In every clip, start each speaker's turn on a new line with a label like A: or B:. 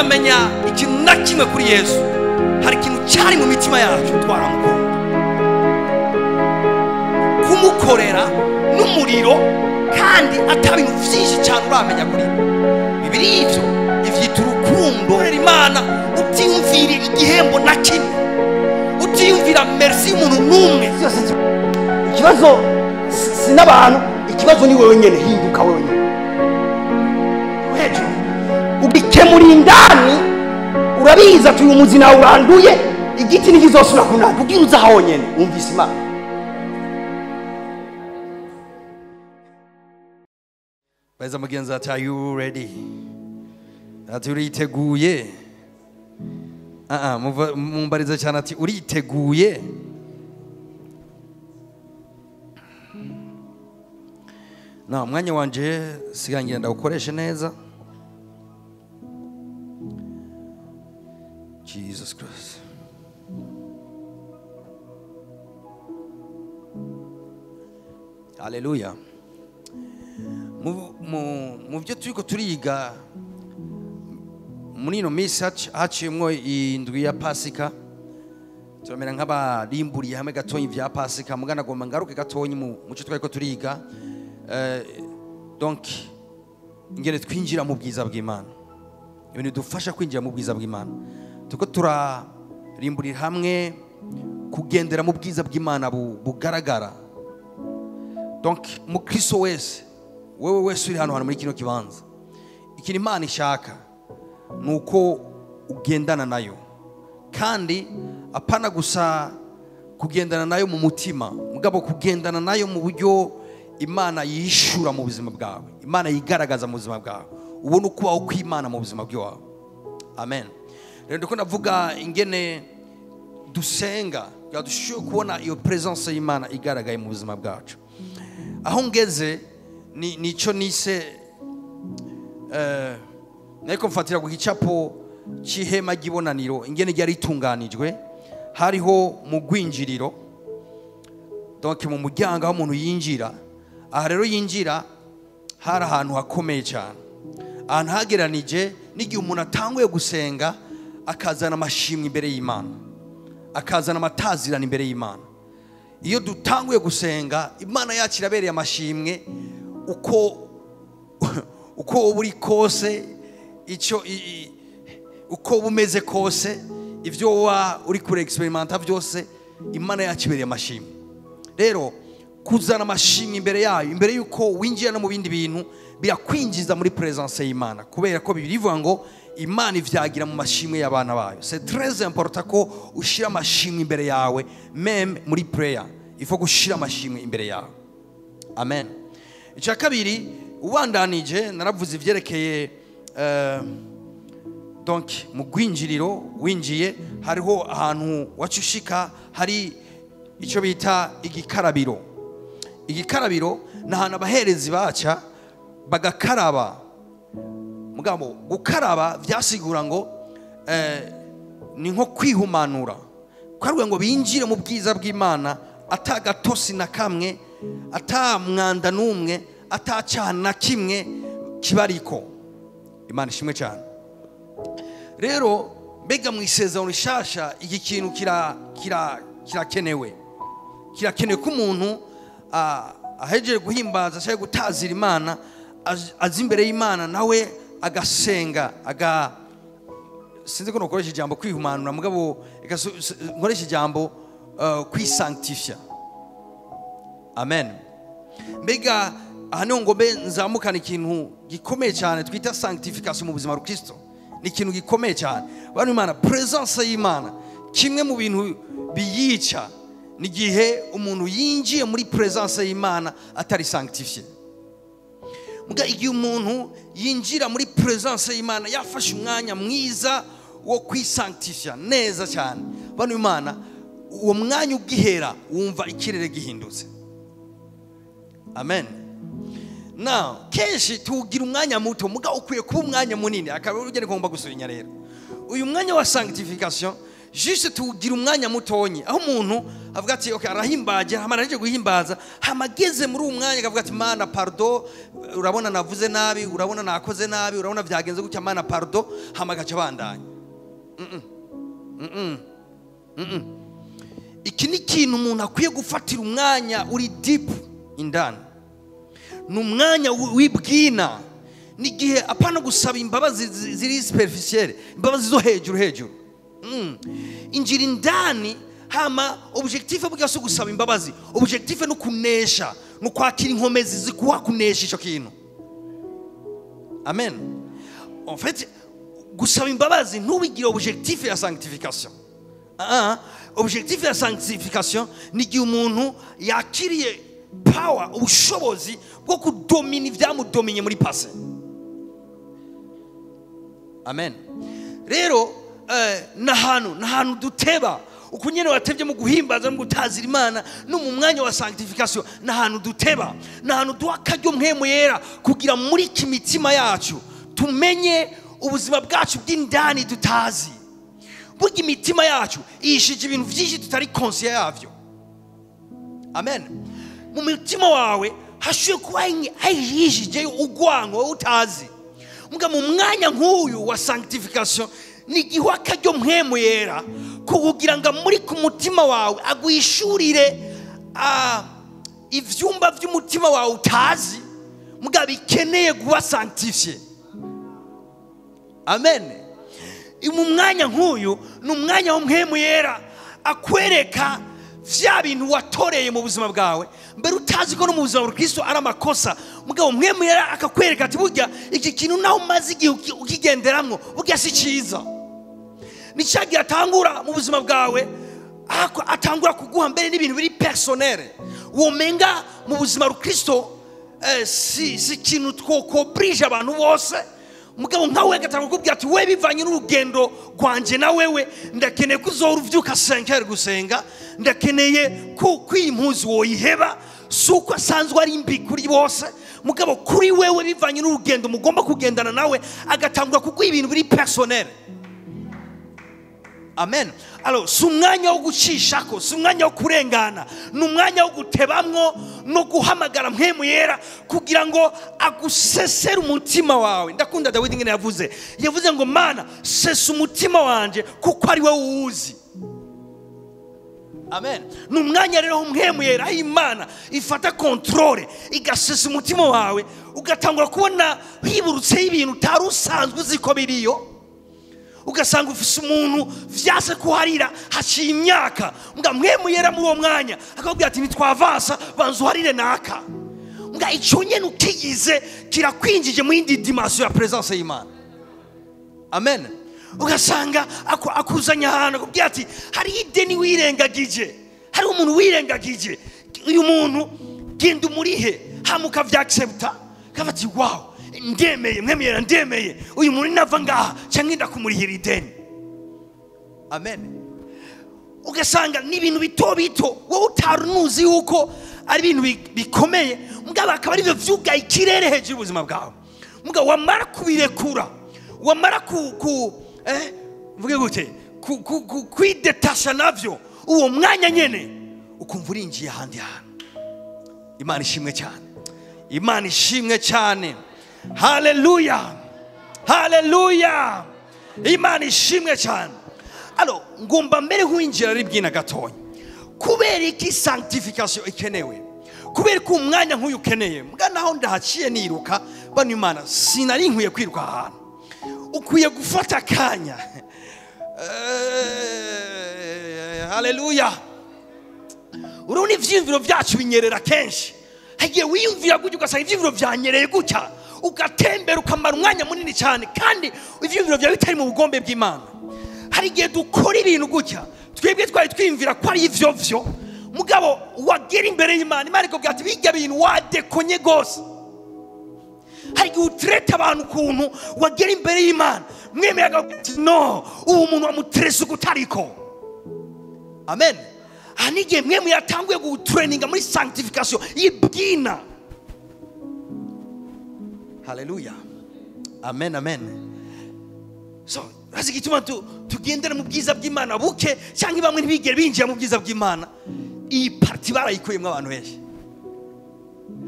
A: Tutaramenya ikintu na kimwe kuri Yesu, hari ikintu cyari mu mitima yacu twaramukunda. Kumukorera n'umuriro kandi atabintu byinshi cyane uramenya kuri bibiri ivyo ivyita urukundo. Imana utiyumvira igihembo na kimwe, utiyumvira merci umuntu n'umwe.
B: Ikibazo si n'abantu, ikibazo ni wewe nyene. Hinduka wewe nyene hejuru ubikemura indani, urabiza tuyu muzina uranduye igiti ntigizosubira kunaka kugira uza honyene wumvise Imana.
A: Baza mugenzi ati are you ready? Ati uriteguye? Mumbariza cyane ati uriteguye? Na mwanya wanje sigangira ndawukoreshe neza. Jesus Christ. Hallelujah. Mu byo turiko turiga muri ino minsi haciyemwo indwi ya Pasika, turamera nk'abarimburiye hamwe gatonyi vya Pasika. Mugana gomba ngaruke gatonyi mu cyo twariko turiga. Donc ingene twinjira mu bwiza bw'Imana, ibintu dufasha kwinjira mu bwiza bw'Imana. Tuko turarimburira hamwe kugendera mu bwiza bw'Imana bugaragara. Donc mukristo wese, wewe wese uri hano muri kino kibanza, ikintu Imana ishaka nuko ugendana nayo, kandi apana gusa kugendana nayo mu mutima, mugabo kugendana nayo mu buryo Imana yishura mu buzima bwawe, Imana yigaragaza mu buzima bwawe, ubona ukubaho kw'Imana mu buzima bwawe. Amen. Rero ndiko navuga ingene dusenga kugira dushobore kubona iyo presence y'Imana igaragaye mu buzima bwacu. Aho ngeze ni nico nise nariko mfatira ku gicapo c'ihema ry'ibonaniro ingene ryari ritunganijwe. Hariho mu gwinjiriro, donc mu muryango aho umuntu yinjira. Aha rero yinjira hari ahantu hakomeye cyane, ahantu hageranije n'igihe umuntu atanguye gusenga akazana amashimwe imbere y'Imana, akazana amatazirano imbere y'Imana. Iyo dutanguye gusenga Imana yacu irabereye amashimwe uko uri kose, icyo uko bumeze kose, ivyo wa uri kure experimenta byose, Imana yacu ibereye amashimwe. Rero kuzana amashimwe imbere yayo, imbere yuko winjira no mu bindi bintu, birakwinjiza muri presence y'Imana, kubera ko Bibiliya ivuga ngo Imana ivyagira mu mashimwe y'abana bayo. C'est très important ko ushira amashimwe imbere yawe, même muri prayer il faut gushira amashimwe imbere yawe. Amen. Icya kabiri ubandanije naravuze ivyerekeye donc mu gwinjiriro winjiye hariho ahantu wacushika hari ico bita igikarabiro. Igikarabiro ni ahantu abaherezi baca bagakaraba. Mugabo gukaraba vyasigura ngo ni nko kwihumanura, kwaruwe ngo binjire mu bwiza bw'Imana atagatosi na kamwe, ata mwanda n'umwe, atacaha na kimwe kibariko. Imana ishimwe cyane. Rero mbega mu isezerano rishasha iki kintu kirakenewe. Kirakenewe ko umuntu ahejeje guhimbaza cyangwa gutazira Imana, aza imbere y'Imana nawe agasenga, aga sinzi ko nokoresha ijambo kwihumanura, mugabo nkoresha ijambo kwisanctifia. Amen. Mbega aha niho ngo mbe nzamukana ikintu gikomeye cyane twita sanctification mu buzima bwa Kristo. Ni ikintu gikomeye cyane. Bantu Imana, presence y'Imana kimwe mu bintu biyica ni gihe umuntu yinjiye muri presence y'Imana atari sanctifié. Muga igihe umuntu yinjira muri presence y'Imana yafashe umwanya mwiza wo kwisanctifia neza cyane, bantu Imana, uwo mwanya ugihera wumva ikirere gihindutse. Amen. Now kenshi tugira umwanya muto, muga ukwiye kuba umwanya munini. Akaba urugero ngomba gusubinya rero uyu mwanya wa sanctification Juste tugira umwanya mutonyi aho umuntu avuga ati okay, arahimbaje, hamara aje guhimbaza, hamageze muri uwo mwanya akavuga ati Mana pardon, urabona navuze nabi, urabona nakoze nabi, urabona byagenze gutya, Mana pardon, hamagaca bandanya. Iki ni ikintu umuntu akwiye gufatira umwanya uri deep indani. Ni umwanya w'ibwina, n'igihe apana gusaba imbabazi ziri superficielle, imbabazi zo hejuru hejuru. Injira indani, hama objectif bwa so gusaba imbabazi, objectif no kunesha, no kwakira inkomezi zikuwa kunesha ico kintu. Amen. En fait, gusaba imbabazi ntubigire objectif ya sanctification. Objectif ya sanctification ni igihe umuntu yakiriye power, ubushobozi bwo kudomina ibyamudominye muri passé. Amen. Rero nahantu duteba uko nyene watevye mu guhimbaza no gutazira Imana no mu mwanya wa sanctification, nahantu duteba, nahantu duha akaryo mpwemu yera kugira muri kimitima yacu tumenye ubuzima bwacu bw'indani tutazi. Burya imitima yacu ihishije ibintu vyinshi tutari conscient yavyo. Amen. Mu mutima wawe hashuye kuba hihishije ugwango wowe utazi. Muga mu mwanya nk'uyu wa sanctification ni igihe akaryo mpwemu yera kugira ngo muri ku mutima wawe aguhishurire ivyumba vy'umutima wawe utazi, muga bikeneye kuba sanctifié. Amen. Mu mwanya nk'uyu ni umwanya w'mpwemu yera akwereka vya bintu watoreye mu buzima bwawe mbere utazi ko no mu buzima bwa Kristo ari amakosa. Mugabo mpwemu yera akakwereka ati burya iki kintu naho umaze igihe ukigenderamwo burya si ciza. Ni cyagiye atangura mu buzima bwawe, atangura kuguha mbere n'ibintu biri personnel womenga mu buzima bwa Kristo si ikintu twokobrije abantu bose. Mugabo nkawe agatanga kukubwira ati we bivanye n'urugendo rwanje na wewe, ndakeneye ko uzora uvyuka 5h gusenga, ndakeneye ko kwimpuzu woyiheba, si uko asanzwe ari mbi kuri bose, mugabo kuri wewe bivanye n'urugendo mugomba kugendana nawe, agatangura kuguha ibintu biri personnel. Amen. Alors, si umwanya wo gucishako, si umwanya wo kurengana, ni umwanya wo gutebamwo no guhamagara mpwemu yera kugira ngo agusesere umutima wawe. Ndakunda Dawidi ngene yavuze. Yavuze ngo Mana sesa umutima wanje kuko ari wowe uwuzi. Amen. Ni umwanya rero mpwemu yera Imana ifata controle igasesa umutima wawe, ugatangura kubona hiburutse ibintu utari usanzwe uzi ko biriyo. Ugasanga ufise umuntu vyase kuharira haciye imyaka, mbwa mpwemu yera muri uwo mwanya akakubwira ati ntitwavasa, banza uharire naka. Mbwa ico nyene ukigize kirakwinjije mu yindi dimension ya presence y'Imana. Amen. Ugasanga akuzanya ahantu akubwira ati hari ideni wirengagije, hari umuntu wirengagije, uyu muntu genda umurihe, hama ukavyaccepta, kavuga ati wow, ndemeye, mpwemu yera ndemeye, uyu muntu nava ngaha canke ndakumurihira ideni. Amen. Ugasanga ni ibintu bito bito wowe utarunuzi yuko ari ibintu bikomeye, mugabo akaba ari byo vyugaye ikirere hejuru y'ubuzima bwawe. Mugabo wamara kubirekura, wamara ku mvuge gute, kwidetasha navyo uwo mwanya nyene ukumva urinjiye ahandi hantu. Imana ishimwe cyane, Imana ishimwe cyane. Haleluya, haleluya, Imana ishimwe cyane. Alors ngomba mbere kwinjira ari bwina gatonya. Kubera iki sanctification ikenewe? Kubera ko umwanya nk'uyu ukeneye. Mbwa naho ndahaciye niruka, bano Imana sinari nkwiye kwiruka ahantu. Ukwiye gufata akanya. Haleluya. Urabona ivyiyumviro vyacu binyerera kenshi. Hagiye wiyumvira gutya ugasanga ivyiyumviro vyanyereye gutya, ugatembera ukamara umwanya munini cyane kandi ivyiyumviro vyawe bitari mu bugombe bw'Imana. Hari igihe dukora ibintu gutya twebwe twari twiyumvira ko ari ivyo vyo, mugabo wagera imbere y'Imana, Imana ikubwira ati bijya bintu wadekonye gose. Hari igihe utreta abantu ukuntu wagera imbere y'Imana mwemeye akavuga ati no, uwo muntu wamutrese ukutariko. Amen. Aha ni igihe mwemwe yatanguye gutraininga muri sanctification y'ibwina. Haleluya. Amen, amen. So Urazi igituma tugendera mu bwiza bw'Imana buke, cyangwa bamwe ntibigere binjira mu bwiza bw'Imana? Iyi parti barayikuyemo abantu benshi.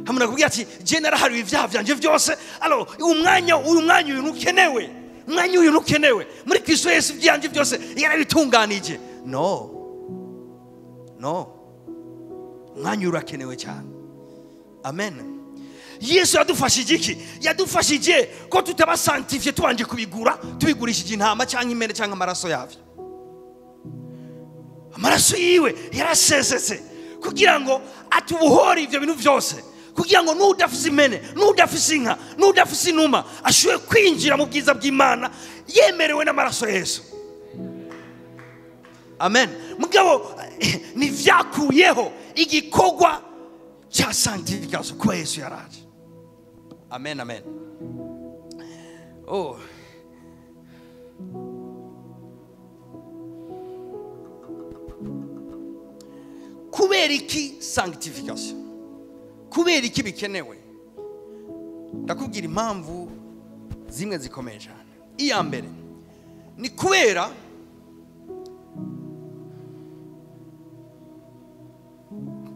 A: Hamwe nakubwira ati je narahariwe ibyaha byanje byose, alors umwanya uyu mwanya uyu ntukenewe, umwanya uyu ntukenewe muri Kristo Yesu, ibyanje byose yarabitunganije. No, no, umwanya urakenewe cyane. Amen. Yesu yadufashije iki? Yadufashije ko tutaba sanctifié tubanje kubigura, tubigurishije intama cyangwa impene cyangwa amaraso yavyo. Amaraso yiwe yarasesetse kugira ngo atubohore ivyo bintu byose, kugira ngo n'udafise impene, n'udafise inka, n'udafise inuma ashobore kwinjira mu bwiza bw'Imana yemerewe n'amaraso ya Yesu. Amen. Mugabo ntivyakuyeho igikorwa cya sanctification kuba Yesu yaraje. Amen, amen. Oh. Kubera iki sanctification? Kubera iki bikenewe? Ndakubwira impamvu zimwe zikomeye cyane. Iya mbere ni kubera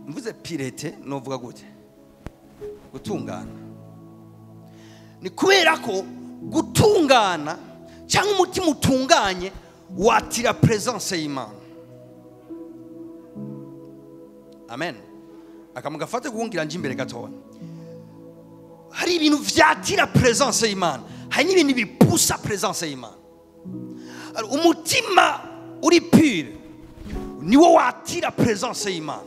A: mvuze pirete novuga gute? Gutungana. Ni kubera ko gutungana cyangwa umutima utunganye watira presence y'Imana. Amen. Akamugafate kuhungira nje imbere gatoya. Hari ibintu vyatira presence y'Imana, hari n'ibintu bipusa presence y'Imana. Umutima uri pure niwo watira presence y'Imana.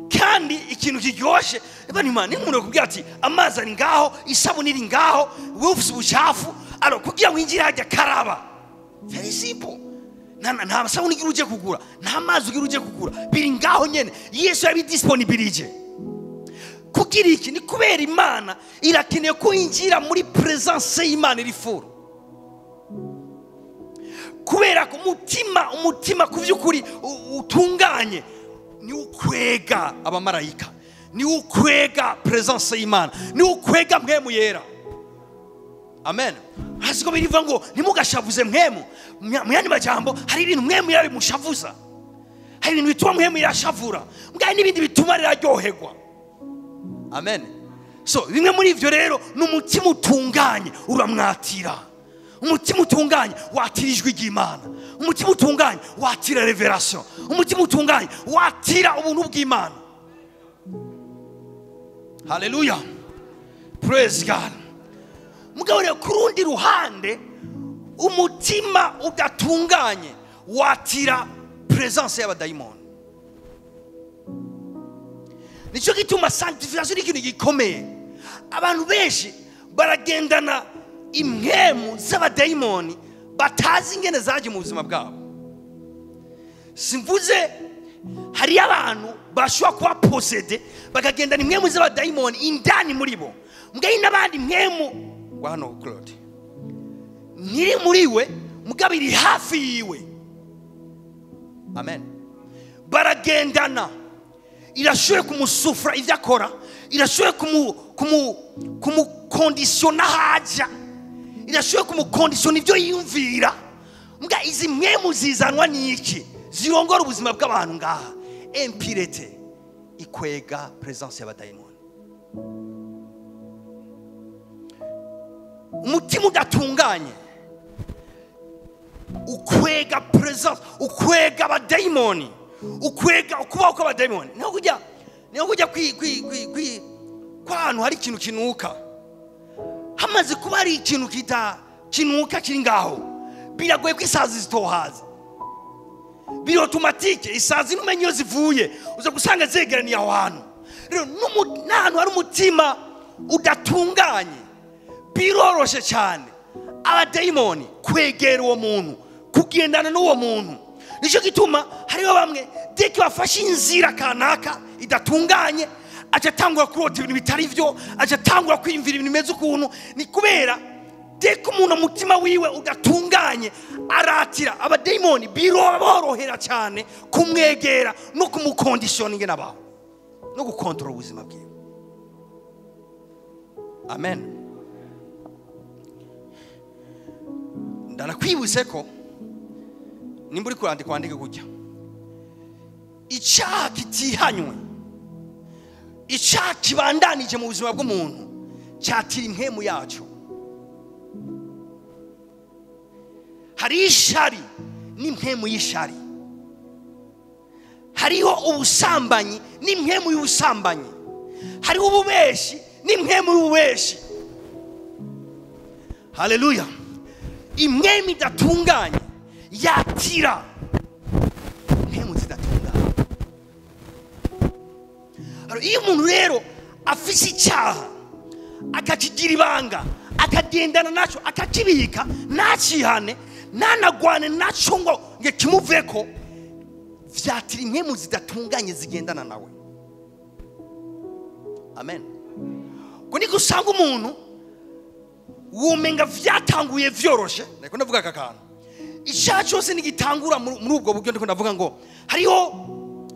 A: Kandi ikintu kiryoshe, bani Imana inkunda kubwira ati amazi ari ngaho, isabuni iri ngaho, wewe ufise ubucafu, alors kugira winjire hajya karaba. Very simple. Nta sabuni ugira uje kugura, nta mazi ugira uje kugura, biri ngaho nyene. Yesu yabidisponibilije. Kugira iki? Ni kubera Imana irakeneye ko winjira muri presence y'Imana iri furu. Kubera ko umutima ku vy'ukuri utunganye ni ukwega abamarayika, ni ukwega presence y'Imana, ni ukwega mpwemu yera. Amen. Hasiko birivuga ngo ntimugashavuze mpwemu. Mu yandi majambo hari ibintu mpwemu yera bimushavuza, hari ibintu bituma mpwemu yashavura, mbwa n'ibindi bituma riraryoherwa. Amen. So bimwe muri ivyo rero ni umutima utunganye uramwatira. Umutima utunganye watira ijwi ry'Imana. Umutima utunganye watira revelation. Umutima utunganye watira ubuntu bw'Imana. Hallelujah. Praise God. Mugabo rero ku rundi ruhande umutima udatunganye watira presence y'abadayimoni. Nicyo gituma sanctification ikintu gikomeye. Abantu benshi baragendana impwemu z'abadayimoni batazi ingene zaje mu buzima bwabo. Simvuze hari abantu bashobora kuba possédé bakagendana impwemu z'abadayimoni indani muri bo, mbwa n'abandi impwemu wa hano Claude ntiri muri we, mugabo iri hafi yiwe. Amen. Baragendana, irashoboye kumusufra ivyo akora, irashoboye kumukondisiona haja, irashoboye kumukondisiona ivyo yiyumvira. Mbwa izi mpwemu zizanwa n'iki? Zirongora ubuzima bw'abantu ngaha. Impurete ikwega presence y'abadayimoni. Umutima udatunganye ukwega presence, ukwega abadayimoni, ukwega ukubaho kw'abadayimoni. Niho kujya kwi kwa hantu hari ikintu kinuka, hamaze kuba hari ikintu kita kinuka kiri ngaho, biragoye ko isazi zitohaza. Biri automatique, isazi numenye iyo zivuye uza gusanga zegeraniye aho hantu. Rero n'ahantu hari umutima udatunganye biroroshe cyane abadayimoni kwegera uwo muntu, kugendana n'uwo muntu. Nicyo gituma hariho bamwe deke bafashe inzira kanaka idatunganye, aca atangura kurota ibintu bitari byo, aca atangura kwiyumvira ibintu bimeze ukuntu. Ni kubera deke umuntu umutima wiwe udatunganye aratira abadayimoni, biroborohera cyane kumwegera no kumukondisiona ingene abaho no gukontorora ubuzima bwiwe. Amen. Ndanakwibutse ko nimba uri kurandika wandike gutya: icyaha kitihanywe, icyaha kibandanije mu buzima bw'umuntu, cyatira impemu yacu. Hari ishari n'impemu y'ishari, hariho ubusambanyi n'impemu y'ubusambanyi, hariho ububeshi n'impemu y'ububeshi. Haleluya. Impemu idatunganye yatira impemu zidatunganye. Iyo umuntu rero afise icyaha akakigira ibanga, akagendana nacyo, akakibika, ntakihane, ntanagwane nacyo ngo kimuveko, vyatira impemu zidatunganye zigendana nawe. Amen. Ko niko usanga umuntu womenga vyatanguye vyoroshe. Ndiko ndavuga aka kantu, icyaha cyose nigitangura muri ubwo buryo. Ndiko ndavuga ngo hariho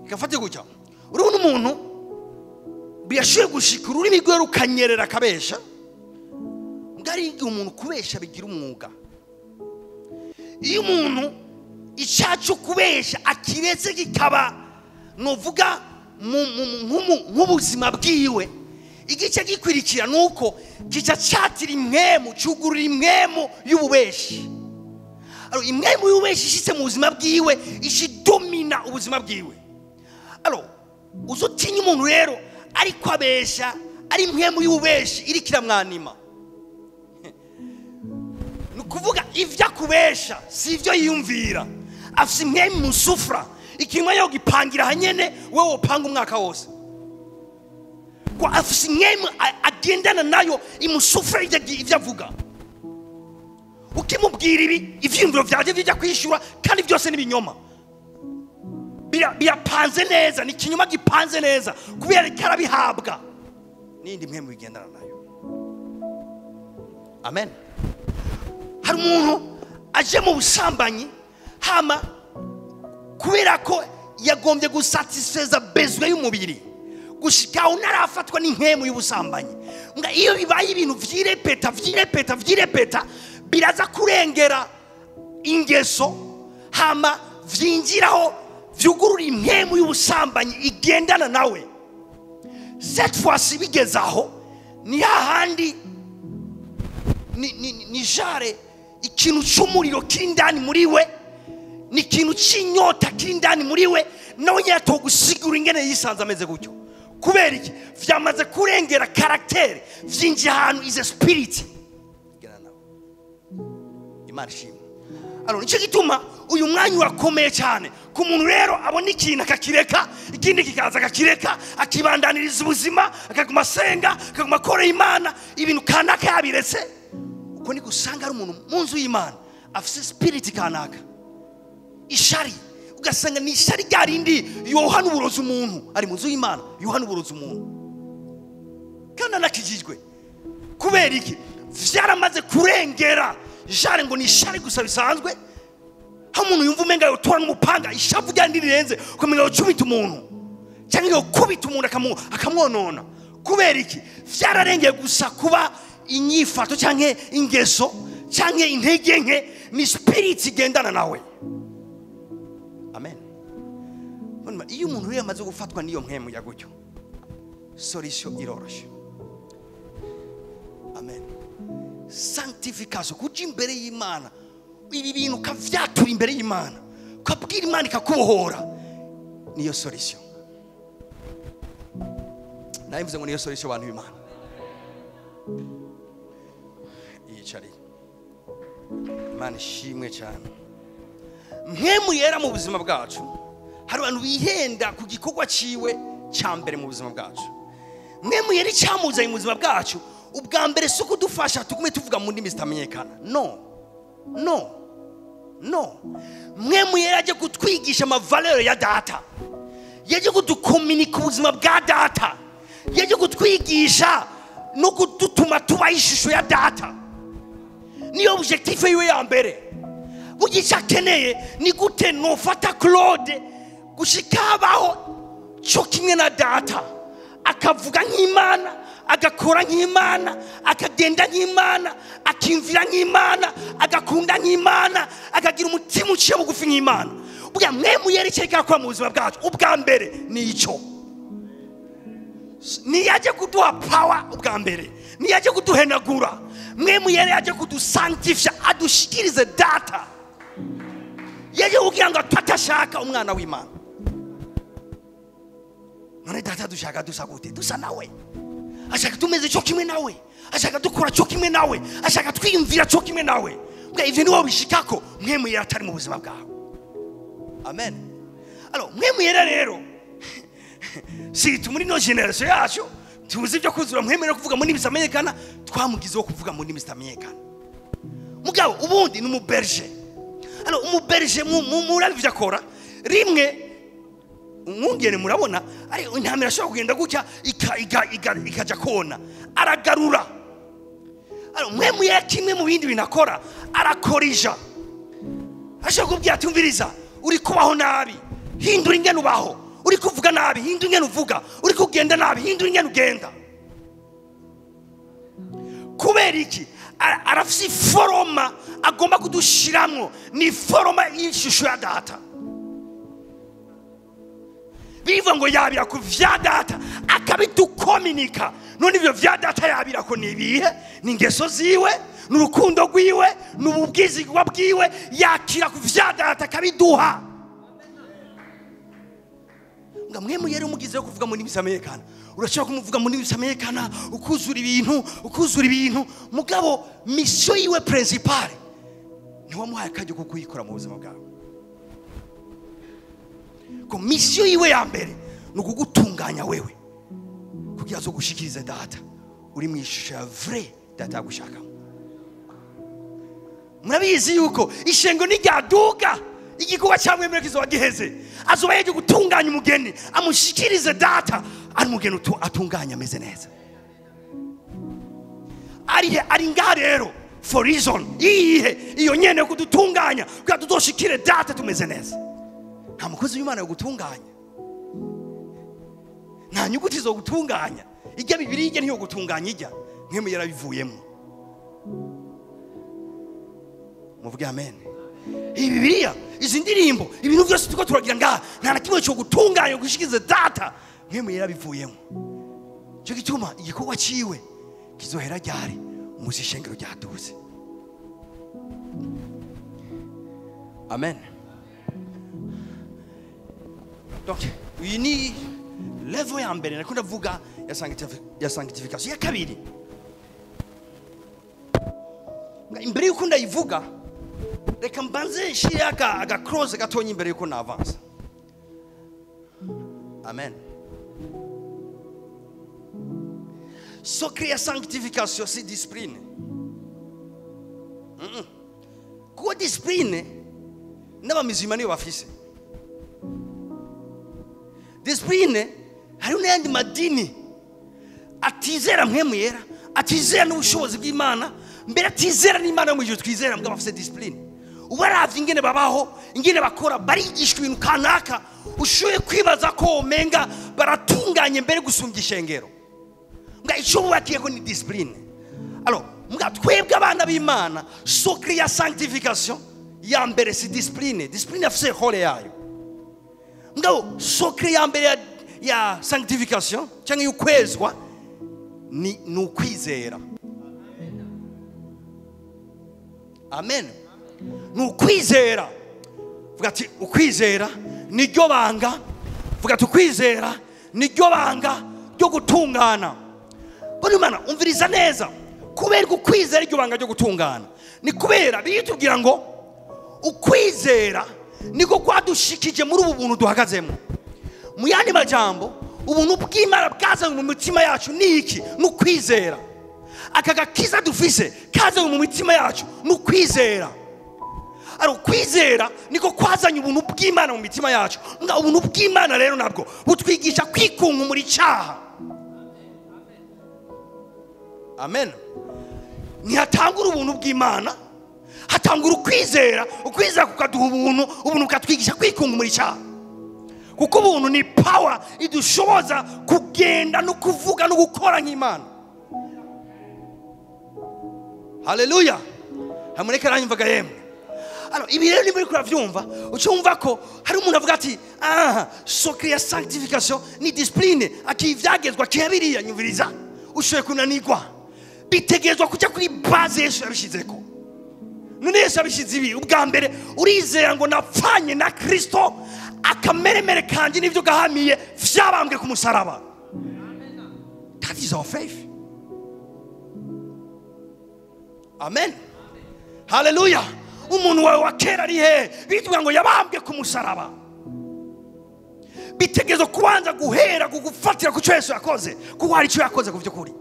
A: gafate gutya, urabona umuntu biyashuye gushika ururimi rwe rukanyerera akabesha. Ngari igihe umuntu kubesha bigira umwuga. Iyo umuntu icyaha cyo kubesha akiretse kikaba novuga nk'ubuzima bwiwe, igice gikwirikira nuko kica cyatira impemu, cyugurura impemu y'ububeshi. Alors impemu y'ububeshi ishitse mu buzima bwiwe ishidomina ubuzima bwiwe. Alors uzotinya umuntu rero ariko abesha ari impemu y'ububeshi iri kiramwanima. Nukuvuga ivyo akubesha si ivyo yiyumvira, afise impemu musufra ikinwa yo gipangira hanyene wewe wopanga umwaka wose. Ko afise impemu agendana nayo imusufra ivyo avuga. Ukimubwira ibi ivyiyumviro vyaje bijya kwishura, kandi byose nibinyoma. Birapanze neza, ni kinyoma gipanze neza kubera karabihabwa nindi mpemu bigendana nayo. Amen. Hari umuntu aje mu busambanyi hama kubera ko yagombye gusatisfeza bezwe y'umubiri gushika unarafatwa n'impemu y'ubusambanyi. Nga iyo bibaye ibintu vyirepeta vyirepeta vyirepeta biraza kurengera ingeso, hama vyinjiraho vyugurura impemu y'ubusambanyi igendana nawe. Cette fois-ci bigezaho ni hahandi ni jare ikintu cy'umuriro kiri muri we, ni ikintu cy'inyota kiri muri we, nawe yatogusigura ingene yisanze ameze gutyo. Kubera iki? Vyamaze kurengera caractère, vyinjiye ahantu is a spirit. Imana ishimwe. Alors nicyo gituma uyu mwanya urakomeye cyane ku muntu rero abona ikintu akakireka, ikindi kikaza akakireka, akibandaniriza ubuzima, akaguma asenga, akaguma akora Imana, ibintu kanaka yabiretse. Uko niko usanga ari umuntu mu nzu y'Imana afise spirit kanaka, ishari. Ugasanga ni ishari ryarindi yohana uburozi umuntu ari mu nzu y'Imana, yohana uburozi umuntu kandi anakijijwe. Kubera iki? Vyaramaze kurengera jare ngo ni ishari gusa bisanzwe. Aho umuntu yumva umenga yotora n'umupanga, ishavu ryandi rirenze ukamenya yocubita umuntu cyangwa yokubita umuntu akamwonona. Kubera iki? Vyararengeye gusa kuba inyifato cyangwa ingeso cyangwa intege nke, ni spirit igendana nawe. Amen. Iyo umuntu yamaze gufatwa n'iyo mpemu ya gutyo, solution iroroshe. Amen. Sanctification, kuja imbere y'Imana, ibi bintu ukavyatura imbere y'Imana, ukabwira Imana ikakubohora, niyo solution. Naye mvuze ngo niyo solution abantu b'Imana. Yicari. Imana ishimwe cyane. Mpemu yera mu buzima bwacu, hari abantu bihenda ku gikorwa ciwe cya mbere mu buzima bwacu. Mpemu yera icyamuzanye mu buzima bwacu, ubwa mbere si ukudufasha tugume tuvuga mu ndimi zitamenyekana. No, no, no. Mpemu yera aje kutwigisha amavaleur ya data, yaje kudukominika ubuzima bwa data, yaje kutwigisha no kudutuma tuba ishusho ya data. Niyo objectif yiwe ya mbere. Burya akeneye ni gute nofata Claude gushika abaho cyo kimwe na data, akavuga nk'Imana, agakora nk'Imana, akagenda nk'Imana, akimvira nk'Imana, agakunda nk'Imana, akagira umutima uciye bugufi nk'Imana. Bwa Mpwemu Yera icyo akora mu buzima bwacu ubwa mbere ni icyo. Niyaje kuduha power ubwa mbere, niyaje kuduhenagura. Mpwemu Yera yaje kudusanctifya, adushikirize data. Yaje kugira ngo tutashaka umwana w'Imana. None data dushaka dusa gute? Dusa nawe. Ashaka tumeze cyo kimwe nawe, ashaka dukora cyo kimwe nawe, ashaka twiyumvira cyo kimwe nawe. Mbwa ivyo niwo bishikako Mpwemu Yera atari mu buzima bwawe. Amen. Alors Mpwemu Yera rero si muri no generation yacu tuzi ibyo kuzura Mpwemu Yera kuvuga mu ndimi zitamenyekana, twamugizeho kuvuga mu ndimi zitamenyekana. Mugabo ubundi ni umuberger. Alors umuberger murabi ivyo akora rimwe umwungere murabona ari intama irashobora kugenda gutya ikaja kona, aragarura. Alors Mpwemu Yera kimwe mu bindi bintu akora arakorija. Ashobora kubwira ati umviriza, uri kubaho nabi, hindura ingene ubaho. Uri kuvuga nabi, hindura ingene uvuga. Uri kugenda nabi, hindura ingene ugenda. Kubera iki? Arafise iforoma agomba kudushiramwo, ni foroma y'ishusho ya data. Bivuga ngo yabira ku vya data akabidukominika. None ivyo vya data yabira ko ni ibihe? Ni ingeso ziwe, ni urukundo rwiwe, ni ubwizigwa bwiwe. Yakira ku vya data akabiduha. Nga Mpwemu Yera umugize wo kuvuga mu ndimi zitamenyekana, urashobora kumuvuga mu ndimi zitamenyekana, ukuzura ibintu, ukuzura ibintu. Mugabo mission yiwe principale ntiwamuhaye akaryo ko kuyikora mu buzima bwawe. Ko mission yiwe ya mbere ni ukugutunganya wewe kugira azo gushikirize data uri mu ishusho ya vrai data yagushakamo. Murabizi yuko ishengo niryaduga igikorwa cya Mpwemu Yera kizoba giheze. Azoba yaje gutunganya umugeni amushikirize data, ari umugeni atunganya ameze neza. Arihe ari ngaha rero for reason iyihe iyo nyene kudutunganya kugira tuzoshikire data tumeze neza. Nta mukozi w'Imana yo gutunganya, nta nyuguti zo gutunganya, ijya Bibiliya ijya ntiyo gutunganya ijya Mpwemu Yera bivuyemo. Muvuge amen. Iyi Bibiliya, izi ndirimbo, ibintu byose tuko turagira ngaha nta na kimwe cyo gutunganya gushikiza data Mpwemu Yera bivuyemo. Cyo gituma igikorwa ciwe kizohera ryari muzi ishengero ryaduze. Amen. Donc iyi ni level ya mbere nakunda vuga ya sanctification. Ya kabiri, imbere yuko ndayivuga reka mbanze nshire aga cross gatonya imbere yuko na avance. Amen. Secret ya sanctification si discipline. Kuko discipline n'abamizima niyo bafise. Discipline hari n'ayandi madini atizera Mpwemu Yera, atizera n'ubushobozi bw'Imana, mbere atizera n'Imana yo mu ijuru twizera, mbwa bafise discipline. Ubaravye ingene babaho, ingene bakora, barigishwa ibintu kanaka, ushoboye kwibaza ko omenga baratunganye mbere gusumbya ishengero. Mbwa ico bubakiye ko ni discipline. Alors mbwa twebwe abana b'Imana, secret ya sanctification ya mbere si discipline. Discipline afise role yayo. Mbwa secret ya mbere ya sanctification cyangwa y'ukwezwa ni ukwizera. Amen. Ni ukwizera. Vuga ati ukwizera niryo banga. Vuga ati ukwizera niryo banga ryo gutungana. Bwana Imana umviriza neza. Kubera ukwizera iryo banga ryo gutungana ni kubera bitubwira ngo ukwizera niko kwadushikije muri ubu buntu duhagazemo. Mu yandi majambo ubuntu bw'Imana bwazanywe mu mitima yacu ni iki? Ni ukwizera. Aka gakiza dufise kazanywe mu mitima yacu ni ukwizera. Ari ukwizera niko kwazanye ubuntu bw'Imana mu mitima yacu. Nga ubuntu bw'Imana rero nabwo butwigisha kwikunga muri cyaha. Amen. Ntihatangura ubuntu bw'Imana, hatangura ukwizera. Ukwizera kukaduha ubuntu, ubuntu bukatwigisha kwikunga muri cyaha. Kuko ubuntu ni power idushoboza kugenda no kuvuga no gukora nk'Imana. Haleluya. Hamureka aranyumvaga yemwe. Alors ibi rero nimba uriko uravyumva, ucumva ko hari umuntu avuga ati ah, secret ya sanctification ni discipline, akivyagezwa kibiriya nyumviriza, ushoye kunanirwa. Bitegerezwa kujya kuri base Yesu yabishizeko. None Yesu yabishize ibi ubwa mbere urizera ngo napfanye na Kristo, akameremere kanje n'ivyo gahamiye vyabambwe ku musaraba. That is our faith. Amen. Hallelujah. Umuntu wawe wa kera ari he? Bitwa ngo yabambwe ku musaraba. Bitegerezwa kubanza guhera kugufatira ku cyo Yesu yakoze, kuko hari icyo yakoze ku by'ukuri.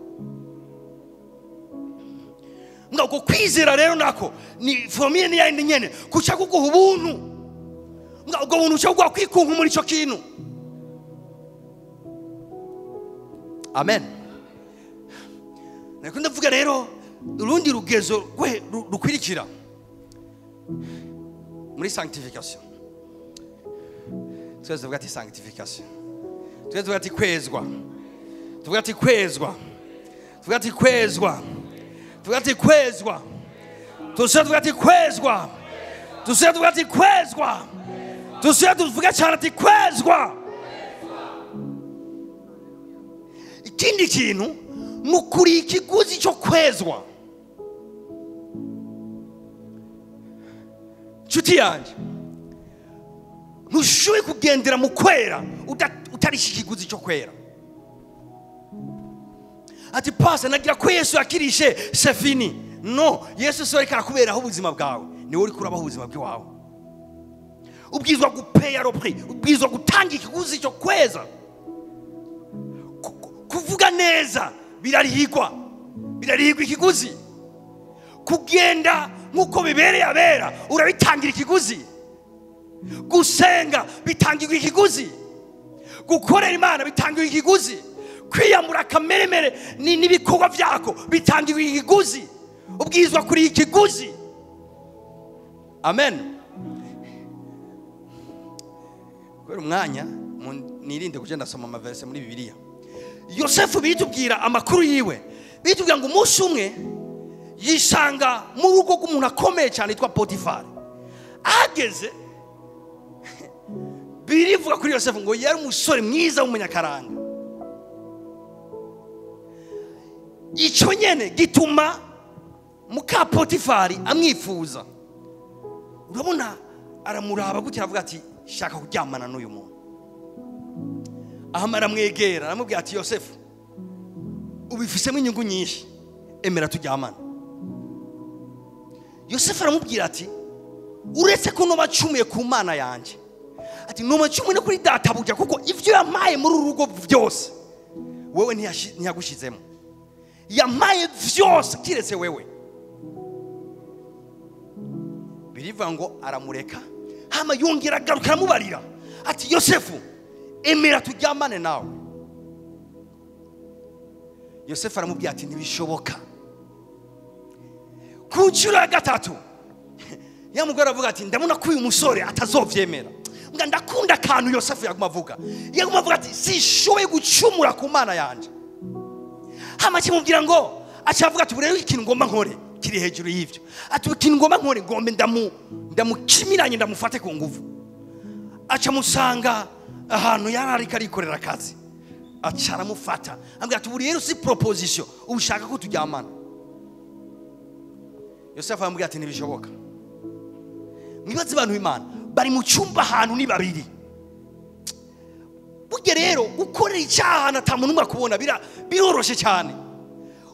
A: Ngo uko kwizera rero nako ni formule ni yindi nyene kuca kuguha ubuntu. Ngo ubwo buntu uca kuguha kwikunka muri ico kintu. Amen. Nako ndavuga rero urundi rugezo rukwirikira muri sanctification. Twese tuvuga ati sanctification. Twese tuvuga ati kwezwa. Tuvuga ati kwezwa. Tuvuga ati kwezwa. Tuvuga ati kwezwa. Tuvuga ati kwezwa. Tuvuga ati kwezwa. Tuvuga cyane ati kwezwa. Ikindi kintu nukuri ikiguzi cyo kwezwa. Nshuti yanjye, ntushoboye kugendera mu kwera utarisha ikiguzi cyo kwera. Ati pasa nagira ko Yesu yakirishe c'est fini. No, Yesu so ariko arakuberaho ubuzima bwawe, niwe uri kurabaho ubuzima bwawe. Ubwizwa gupeya le prix, ubwizwa gutanga ikiguzi cyo kweza. Kuvuga neza birarihigwa, birarihigwa ikiguzi. Kugenda nkuko bibereye abera urabitangira ikiguzi. Gusenga bitangirwa ikiguzi. Gukorera Imana bitangirwa ikiguzi. Kwiyambura akameremere n'ibikorwa vyako bitangirwa ikiguzi. Ubwizwa kuri ikiguzi. Amen. Kubera umwanya nirinde kugenda soma amaverse muri Bibiliya. Yosefu bitubwira amakuru yiwe, bitubwira ngo umunsi umwe yisanga mu rugo rw'umuntu akomeye cyane yitwa Potifari. Ahageze birivuga kuri Yosefu ngo yari umusore mwiza w'umunyakaranga. Icyo nyene gituma muka Potifari amwifuza. Urabona aramuraba gutya aravuga ati shaka kuryamana n'uyu muntu. Ahamara aramwegera aramubwira ati Yosefu ubifisemo inyungu nyinshi, emera turyamana. Yosefu aramubwira ati uretse ko noba cumuye ku Mana yanjye, ati noba cumuye no kuri databuja, kuko ivyo yampaye muri uru rugo byose wewe ntiyagushizemo, yampaye vyose kiretse wewe. Birivuga ngo aramureka, hama yongera agaruka aramubarira ati Yosefu emera turyamane nawe. Yosefu aramubwira ati ntibishoboka. Ku nshuro ya gatatu ya mugore avuga ati ndabona ko uyu musore atazovyemera. Mbwa ndakunda akantu Yosefu yaguma avuga. Yaguma avuga ati sishoboye gucumura ku Mana yanje. Hama kimubwira ngo acavuga ati rero ikintu ngomba nkore kiri hejuru y'ivyo. Ati ikintu ngomba nkore ngombe ndamukimiranye ndamufate ku nguvu. Aca musanga ahantu yararika arikorera akazi. Aca aramufata. Ambwira ati rero si proposition ushaka ko turyamana. Yosefu aramubwira ati ntibishoboka. Mwibaze abantu b'Imana bari mu cyumba ahantu ni babiri. Burya rero gukorera icyaha ata muntu umwe akubona biroroshe cyane.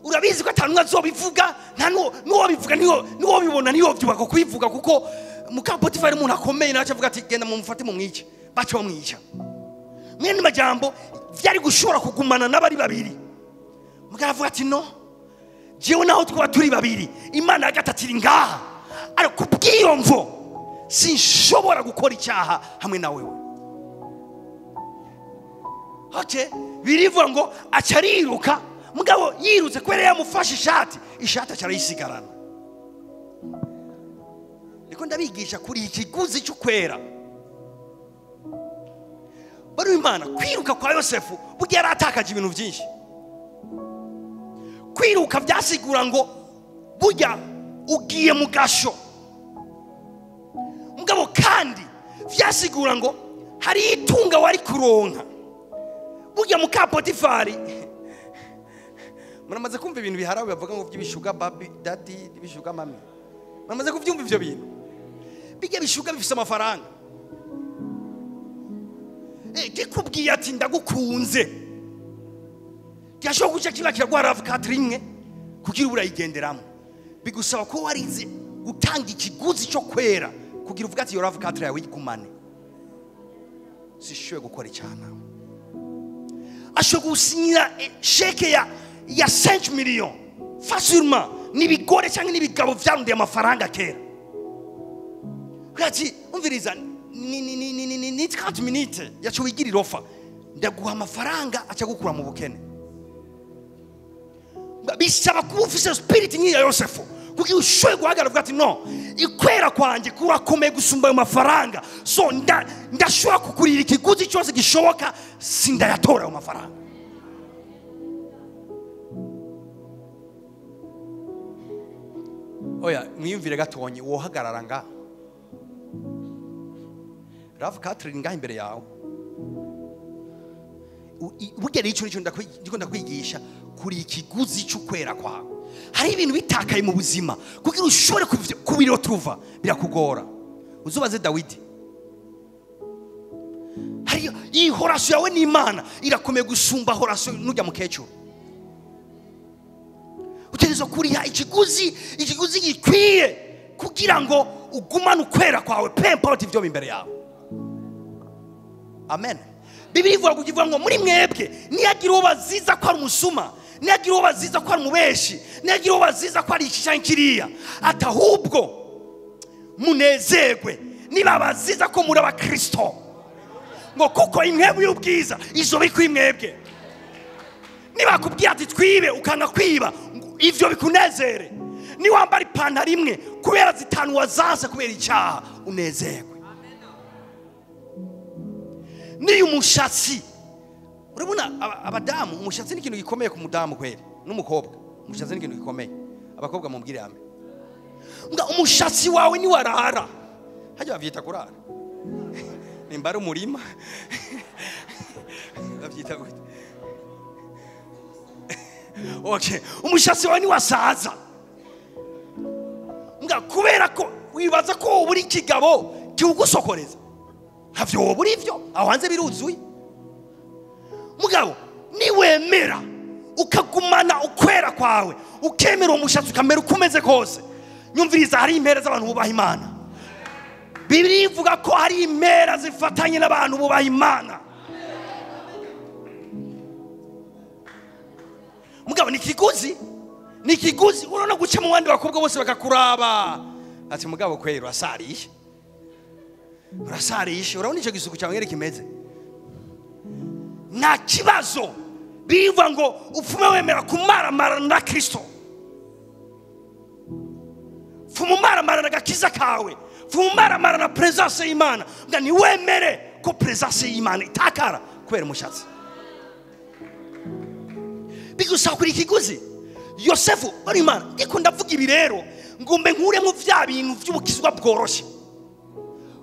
A: Urabizi ko ata numwe azobivuga, nta nuwo bivuga niwo bibona niwo byubaka kubivuga, kuko muka Potifari umuntu akomeye nawe avuga ati genda mumufate mumwice, baca bamwica. Mwene majambo vyari gushobora kugumana n'abari babiri. Mugabo avuga ati no, jewe naho twaba turi babiri, Imana yagatatu ngaha, ariko kubw'iyo mvo sinshobora gukora icyaha hamwe na wewe. Okay, birivuga ngo acariruka, mugabo yirutse kubera yamufashe ishati, ishati acarayisigarana. Niko ndabigisha kuri ikiguzi cyo kwera. Bari Imana kwiruka kwa Yosefu burya yaratakaje ibintu byinshi. Kwiruka byasigura ngo Burya ugiye mu gasho. Mugabo kandi vyasigura ngo hari itunga wari kuronka. Burya muka Potifari muramaze kumva ibintu biharawe bavuga ngo by'ibishuga baby daddy, ibishuga mami. Muramaze kuvyumva ivyo bintu. Bijya bishuga bifise amafaranga. Kikubwiye ati ndagukunze. Cyashobora guca kiba kiragwa RAV4 rimwe kugira urayigenderamo. Bigusaba ko warize gutanga ikiguzi cyo kwera kugira uvuga ati yo RAV4 yawe igumane. Sishoye gukora icyana. Ashobora gusinyira chèque ya 5 millions facilement nibigore cyangwa nibigabo vyarundiye amafaranga kera. Ati umviriza ni 30 minutes yacu wigirira ofa ndaguha amafaranga aca gukura mu bukene. Bisaba kuba ufise spirit nk'iya Yosefu kugira ushoye guhagarara uvuga ati no ikwera kwanje kurakomeye gusumba ayo mafaranga, so ndashobora kukurira ikiguzi cyose gishoboka sindayatora ayo mafaranga. Oya mwiyumvire gatonye wohagarara nga RAV4 ngaha imbere yawe. Burya icyo nicyo ndiko ndakwigisha kuri ikiguzi cy'ukwera kwawe. Hari ibintu bitakaye mu buzima kugira ushobore kubirotuva birakugora. Uzubaze Dawidi. Hari ihorasyo yawe n'Imana irakomeye gusumba horasyo nujya mukecuru. Utegerezwa kuriha ikiguzi gikwiye kugira ngo ugumane ukwera kwawe peu ivyo imbere yawe. Amen. Bibiri ivuga kugira ngo muri mwebwe niyagira uwo baziza ko ari umusuma, niyagira uwo baziza ko ari umubeshi, niyagira uwo baziza ko ari iki cyangwa kiriya, atahubwo munezerwe niba baziza ko muri abakristo, ngo kuko imwebwe y'ubwiza izo biri kuri mwebwe. Niba kubwiye ati twibe ukanga kwiba, ivyo bikunezere. Niwambara ipantaro imwe kubera zitanu wazanse kubera icyaha, unezerwe. Niyo umushatsi urabona abadamu, umushatsi ni ikintu gikomeye ku mudamu kweri n'umukobwa. Umushatsi ni ikintu gikomeye. Abakobwa mumbwire ame. Nga umushatsi wawe ni warara. Hajya bavyita kurara. Nimbara umurima. Bavyita gute? Okay, umushatsi wawe ni wasaza. Nga kubera ko wibaza ko uburi kigabo kiugusokoreza. Havyo woburi ivyo aho hanze biruzuye. Mugabo niwemera ukagumana ukwera kwawe, ukemera umushatsi ukamera ukomeze kose. Nyumviriza hari impera z'abantu bubaha Imana. Bibiri ivuga ko hari impera zifatanye n'abantu bubaha Imana. Mugabo ni kiguzi, ni kiguzi urona guca mu bandi bakobwa bose bakakuraba. Ati mugabo kwera urasariye. Urasarishe, urabona icyo gisuku cyawe ngere kimeze. Nta kibazo biva ngo upfume wemera kumaramara na Kristo. Pfuma umaramara na gakiza kawe, pfuma umaramara na presence y'Imana. Nga niwemere ko presence y'Imana itakara kubera umushatsi. Bigusaba kuri ikiguzi. Yosefu bari Imana, ndiko ndavuga ibi rero ngombe nkuremo vya bintu by'ubukizwa bworoshe.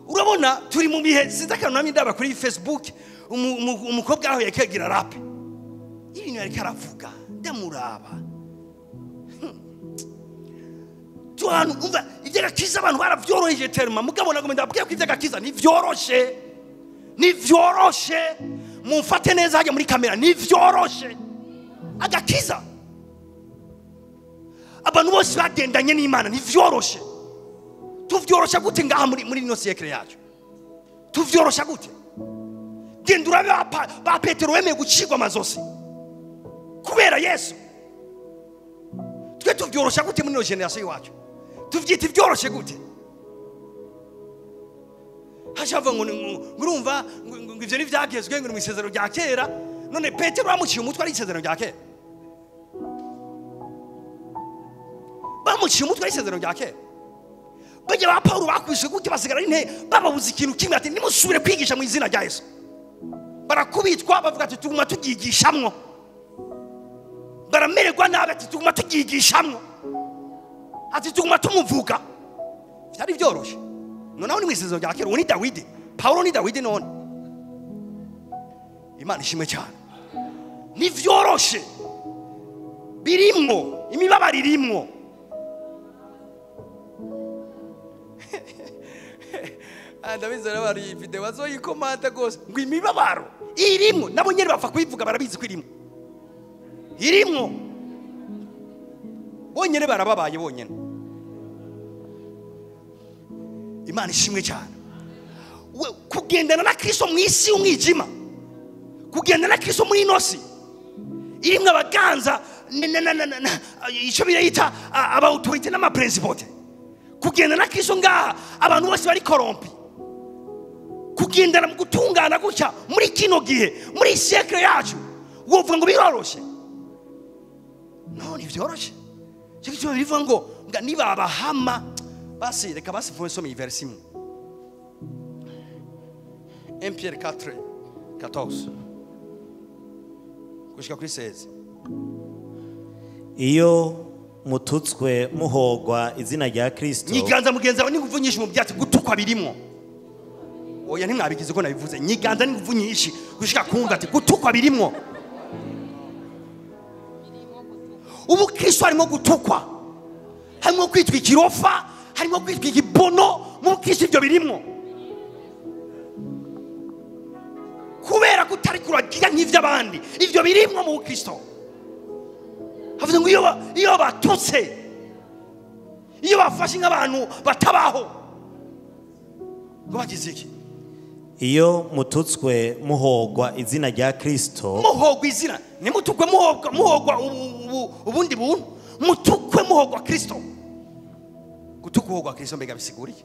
A: Urabona turi mu bihe sinzi akantu namwe ndaba kuri Facebook umukobwa aho yakegira rap. Ibintu yari karavuga ndamuraba. Tuhantu umva iby'agakiza abantu baravyoroheje terma, mugabo nagomba ndabwiye ko iby'agakiza ni vyoroshe. Ni vyoroshe. Mumfate neza hajya muri kamera ni vyoroshe. Agakiza. Abantu bose bagendanye n'Imana ni vyoroshe. Tuvyorosha gute ngaha muri ino siècle yacu? Tuvyorosha gute? Genda urabe ba Petero wemeye gucirwa amazosi kubera Yesu. Twe tuvyorosha gute muri ino generation yacu? Tuvyita ivyoroshe gute? Hashava ngo ngurumva ngo ivyo ntivyagezwe ngo mu isezerano rya kera. None Petero bamuciye umutwe ari isezerano rya kera. Bamuciye umutwe ari isezerano rya kera. Bajya ba Paulo bakwishe gute basigara inte bababuza ikintu kimwe ati nimusubire kwigisha mu izina rya Yesu. Barakubitwa bavuga ati tuguma tugigishamwo. Baramererwa nabi ati tuguma tugigishamwo. Ati tuguma tumuvuga. Byari byoroshe. Noneho ni mu isezerano rya kera, uwo ni Dawidi. Paulo ni Dawidi none. Imana ishimwe cyane. Ntivyoroshe. Birimwo, imibabaro irimwo. Ndabizi rero bari video bazoyikomanta gose ngo imibabaro irimwo, nabo nyene bapfa kubivuga barabizi ko irimwo. Irimwo. Bonyene barababaye bonyene. Imana ishimwe cyane. Kugendana na Kristo mu isi y'umwijima, kugendana na Kristo muri ino si irimwo abaganza icyo birayita aba autorité n'amaprincipote. Kugendana na Kristo ngaha abantu bose bari korompi. Kugendana mu gutungana gutya muri kino gihe, muri siècle yacu, wovuga ngo biroroshe? No, ntivyoroshe. Cyo gituma bivuga ngo niba abahama basi reka basi mvume nsome iyi verse imwe. 1 Pierre 4:14 gushika kuri 16.
C: Iyo mututswe muhogwa izina rya Kristo.
A: Nyiganza mugenzi wawe n'inguvu nyinshi mu byatsi, gutukwa birimwo. Oya ntimwabigize ko nabivuze. Nyiganza n'inguvu nyinshi gushika kumva ati gutukwa birimwo. Ubu Kristo harimo gutukwa, harimo kwitwa ikirofa, harimo kwitwa igibono. Mu Kristo ibyo birimwo. Kubera ko utari kuragira nk'ivy'abandi, ivyo birimwo mu Kristo. Havuze ngo iyo batutse, iyo bafashe nk'abantu batabaho, ngo bagize iki?
C: Iyo mututswe muhogwa izina rya Kristo.
A: Muhogwa izina, nimutukwe muhogwa ubundi buntu, mutukwe muhogwa Kristo. Gutukwa uhogwa Kristo mbega bisiguriye?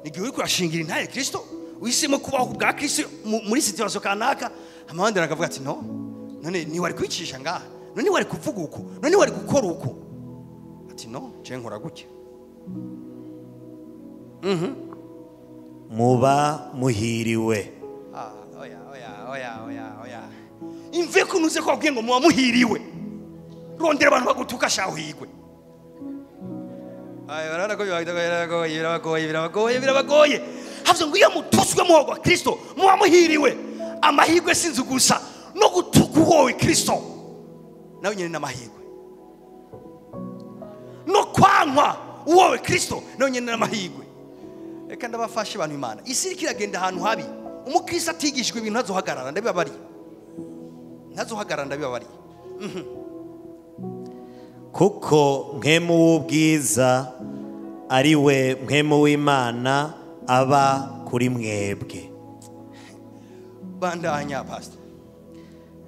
A: Ni igihe uriko urashingira intahe Kristo, uhisemo kubaho bwa Kristo muri situation kanaka, amabandi akavuga ati no, none ni wari kwicisha ngaha, none wari kuvuga uko, none wari gukora uko. Ati no, je nkora gutya.
C: Muba muhiriwe.
A: Oya oya oya oya oya. Imve kunuze ko abwiye ngo muba muhiriwe. Rondera abantu bagutuka shahigwe. Ay, barabona ko birabagoye, birabagoye, birabagoye, birabagoye. Havuze ngo iyo mutuswe muhogwa Kristo, muba muhiriwe. Amahirwe sinzi gusa no gutuka uwowe Kristo nawe nyene n'amahirwe. No kwankwa uwowe Kristo nawe nyene n'amahirwe. Reka ndabafashe abantu Imana. Isi iriko iragenda ahantu habi. Umukristo atigishijwe ibintu ntazohagarara, ndabibabariye. Ntazohagarara, ndabibabariye.
C: Kuko mpwemu w'ubwiza ari we mpwemu w'Imana aba kuri mwebwe.
A: Bandanya pastor.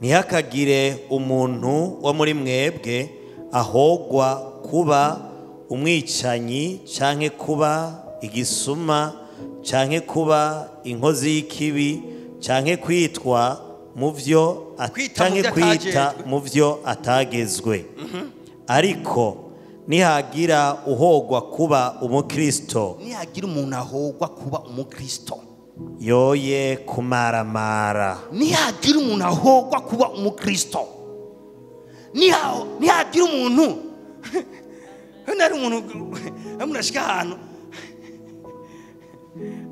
C: Ntihakagire umuntu wo muri mwebwe ahogwa kuba umwicanyi canke kuba igisuma canke kuba inkozi y'ikibi canke kwitwa muvyo canke kwita muvyo atagezwe. Ariko nihagira uhogwa kuba umukristo,
A: nihagira umuntu ahogwa kuba umukristo,
C: yoye kumaramara.
A: Nihagira umuntu ahogwa kuba umukristo, nihagira umuntu nari umuntu amurashika ahantu.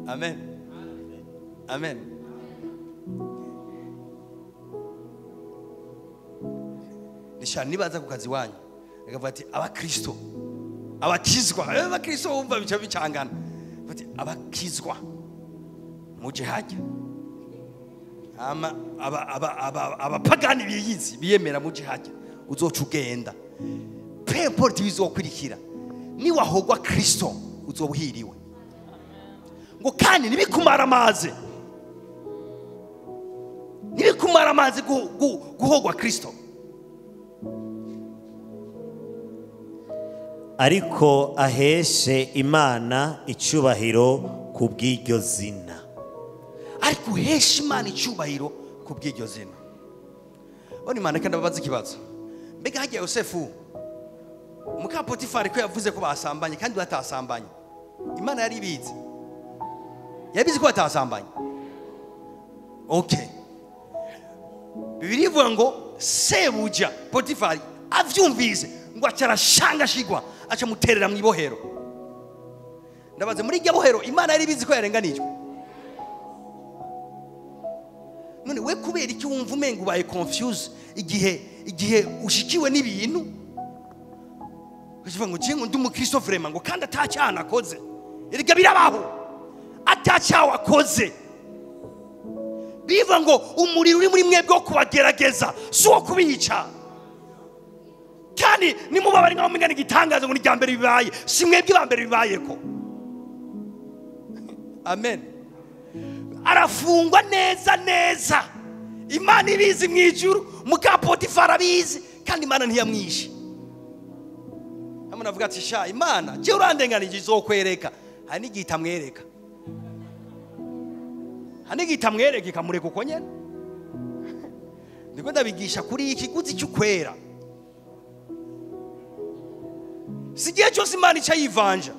A: Amen. Amen. Nishani nibaza ku kazi wanyu akavuga ati abakristo abakizwa, abakristo bumva bica bicangana, bati abakizwa muje hajya, ama abapagani biyizi biyemera muje hajya, uzoca ugenda peu importe bizokurikira, ni wahogwa Kristo uzobuhiriwe. Ngo kandi nibikumara amazi, nibikumara amazi guhogwa Kristo.
C: Ariko aheshe Imana icyubahiro kubw'iryo zina.
A: Ariko uheshe Imana icyubahiro kubw'iryo zina. Bone Imana kandi ababaza ikibazo. Mbega hagiye Yosefu muka Potifari ko yavuze ko basambanye kandi batasambanye, Imana yari ibizi. Yabizi ko batasambanye. Okay. Bibiliya ivuga ngo sebuja Potifari avyumvise Ngo acarashangashigwa aca muterera mu ibohero. Ndabaze muri iryo bohero Imana yari ibizi ko yarenganijwe. None we kubera iki wumva umenga ubaye confuse igihe ushikiwe n'ibintu? Ukavuga ngo jengo ndi umukristo vraiment, ngo kandi atacyana akoze. Erega birabaho atacyawe akoze. Biva ngo umuriro uri muri mwebwe wo kubagerageza si uwo kubica. Kandi nimubabare nkaho mungana igitangaza ngo ni irya mbere bibaye, si mwebwe ba mbere bibayeko. Amen. Arafungwa neza neza, Imana ibizi mu ijuru, muka Potifari abizi, kandi Imana ntiyamwishe. Hamwe navuga ati sha Imana je urandenganije izokwereka. Hari n'igihe itamwereka, hari n'igihe itamwereka ikamureka uko nyene. Ndiko ndabigisha kuri iki kiguzi cy'ukwera. Si igihe cyose Imana ica yivanja,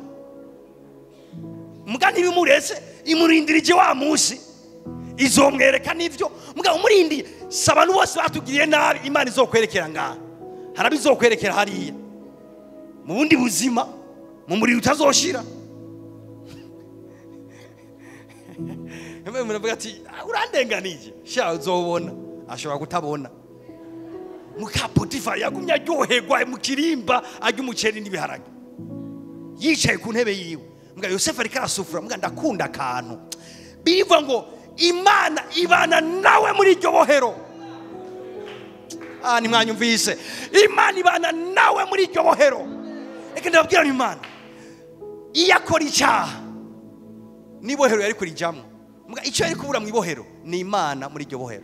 A: muga ntibimuretse, imurindirije wa munsi izomwereka n'ivyo. Muga umurindiye, si abantu bose batugiriye nabi Imana izokwerekera ngaha, hari abizokwerekera hariya mu bundi buzima, mu muriro utazoshira. Muravuga ati urandenganije, sha uzobona. Ashobora kutabona. Muka Potifari yagumye aryoherwa mu kirimba arya umuceri n'ibiharage, yicaye ku ntebe yiwe. Mbwa Yosefu ariko arasufura. Mbwa ndakunda akantu biva ngo Imana ibana nawe muri iryo bohero. Ah, nimwanyumvise, Imana ibana nawe muri iryo bohero. Reka ndababwira, Imana iyo akora icyaha n'ibohero yari kurijamwo. Mbwa icyo yari kubura mu ibohero ni Imana muri iryo bohero.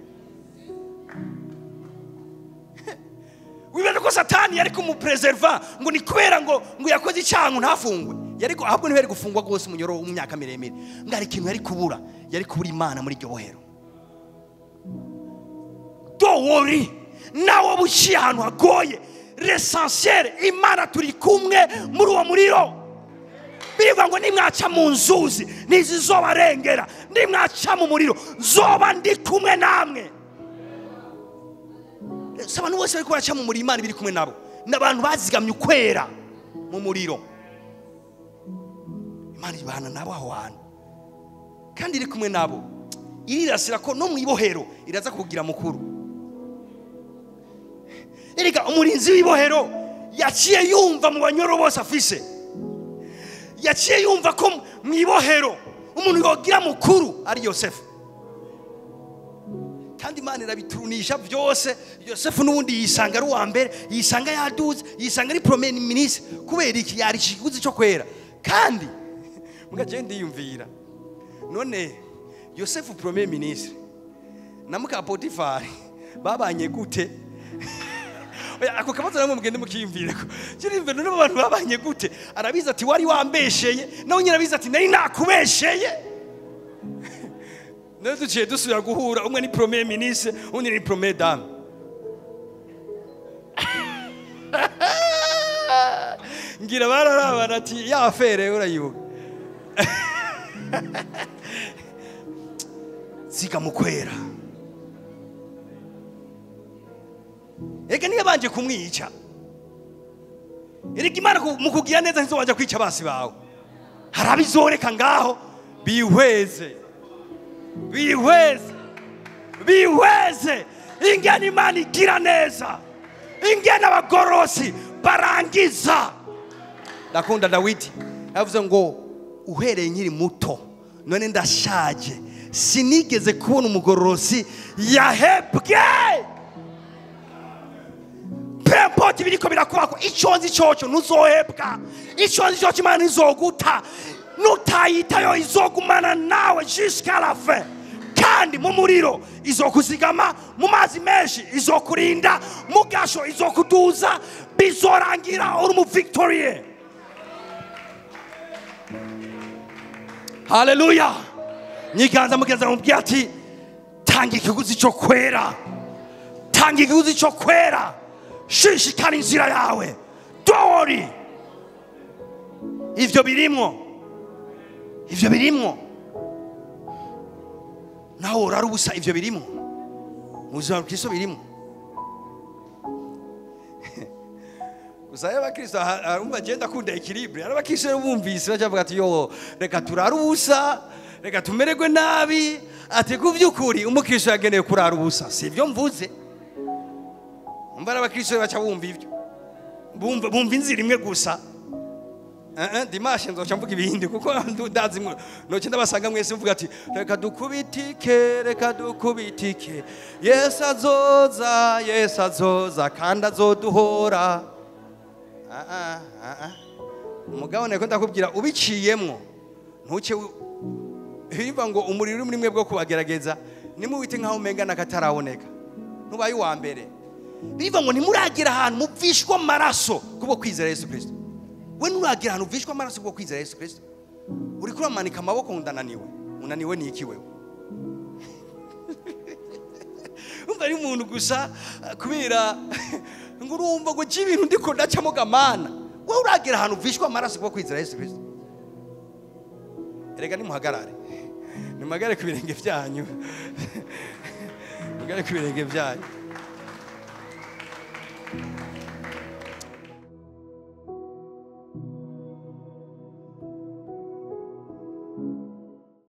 A: Wibaza ko Satani yari kumupreserva ngo ni kubera ngo yakoze icyaha ngo ntafungwe. Yari ahubwo ntibari gufungwa rwose umunyoro w'imyaka miremire. Ngo hari ikintu yari kubura, yari kubura Imana muri iryo bohero. Don't worry, nawe buciye ahantu hagoye, l'essentiel Imana turi kumwe muri uwo muriro. Bivuga ngo nimwaca mu nzuzi ntizizobarengera, nimwaca mu muriro nzoba ndi kumwe namwe. Si abantu bose bariko baraca mu muriro Imana ibiri kumwe nabo, n'abantu bazigamye ukwera mu muriro. Imana ibana nabo aho hantu kandi iri kumwe nabo. Irirasira ko no mu ibohero iraza kugira mukuru. Erega umurinzi w'ibohero yaciye yumva mu banyoro bose afise, yaciye yumva ko mu ibohero umuntu yogira mukuru ari Yosefu. Kandi Imana irabiturunisha byose. Yosefu n'ubundi yisanga ari uwa mbere, yisanga yaduze, yisanga ari premier ministre. Kubera iki? Yari ikiguzi cyo kwera. Kandi mugaje ndiyumvira, none Yosefu premier ministre na muka Potifari babanye gute? Oya, ako kabazo namwe mugende mukiyumvira ko kirimve. None abantu babanye gute? Arabizi ati wari wambesheye, nawe nyine arabizi ati nari nakubesheye. None duciye dusubira guhura, umwe ni premier ministre, undi ni premier dame. Ngira bararabana ati ya affaire urayibuka. Ziga mukwera. Ega niyo banje kumwica. Erega Imana mu kugira neza ntizobanja kwica basi bawe. Hari abizoreka ngaho bihweze, bihweze, bihweze. Ingene Imana igira neza, ingene abagorosi barangiza. Ndakunda Dawidi yavuze ngo uhereye nkiri muto none ndashaje, sinigeze kubona umugororosi yahebwe. Peu importe ibiriko birakubako, ico nzi coco ntuzohebwa, ico nzi coco Imana izoguta, nutayitayo izogumana nawe jusqu'à la fin. Kandi mu muriro izokuzigama, mu mazi menshi izokurinda, mu gasho izokuduza, bizorangira uri mu victory. Haleluya. Nyiganza mugenza mubwira ati tanga ikiguzi cyo kwera, tanga ikiguzi cyo kwera, shishikara inzira yawe. Don't worry, ivyo birimwo, ivyo birimwo. Nawe urara ubusa, ivyo birimwo mu buzima bwa Kristo birimwo. Gusa iyo abakristo arumva agenda akunda équilibre, hari abakristo rero bumvise baca bavuga ati: "Yo, reka turare ubusa, reka tumererwe nabi." Ati ku by'ukuri umukristo yagenewe kurara ubusa, si ibyo mvuze. Umva, ari abakristo baca bumva ibyo, bumva inzira imwe gusa. Dimanche nzoca mvuga ibindi, kuko ndazi noce ndabasanga mwese mvuga ati: "Reka dukubitike, reka dukubitike, Yesu azoza, Yesu azoza kandi azoduhora." Ah, ah, ah, ah. Umugabo niko ndakubwira, ubiciyemwo ntuce biva ngo umuriro uri muri mwe bwo kubagerageza, nimuwite nkaho umenga n'akataraboneka, ntubaye uwa mbere. Biva ngo ntimuragera ahantu muvishwa amaraso kubwo kwizera Yesu Kristo. We nturagera ahantu uvishwa amaraso kubwo kwizera Yesu Kristo. Uriko uramanika amaboko ngo ndananiwe. Unaniwe ni iki wewe? Umva, ari umuntu gusa kubera ngo urumva ngo ci ibintu ndiko ndacamo gamana. Wowe uragera ahantu uvishwa amaraso kubwo kwizera Yesu Kristo? Erega nimuhagarare, nimuhagarare ku birenge byanyu, muhagarare ku birenge byanyu.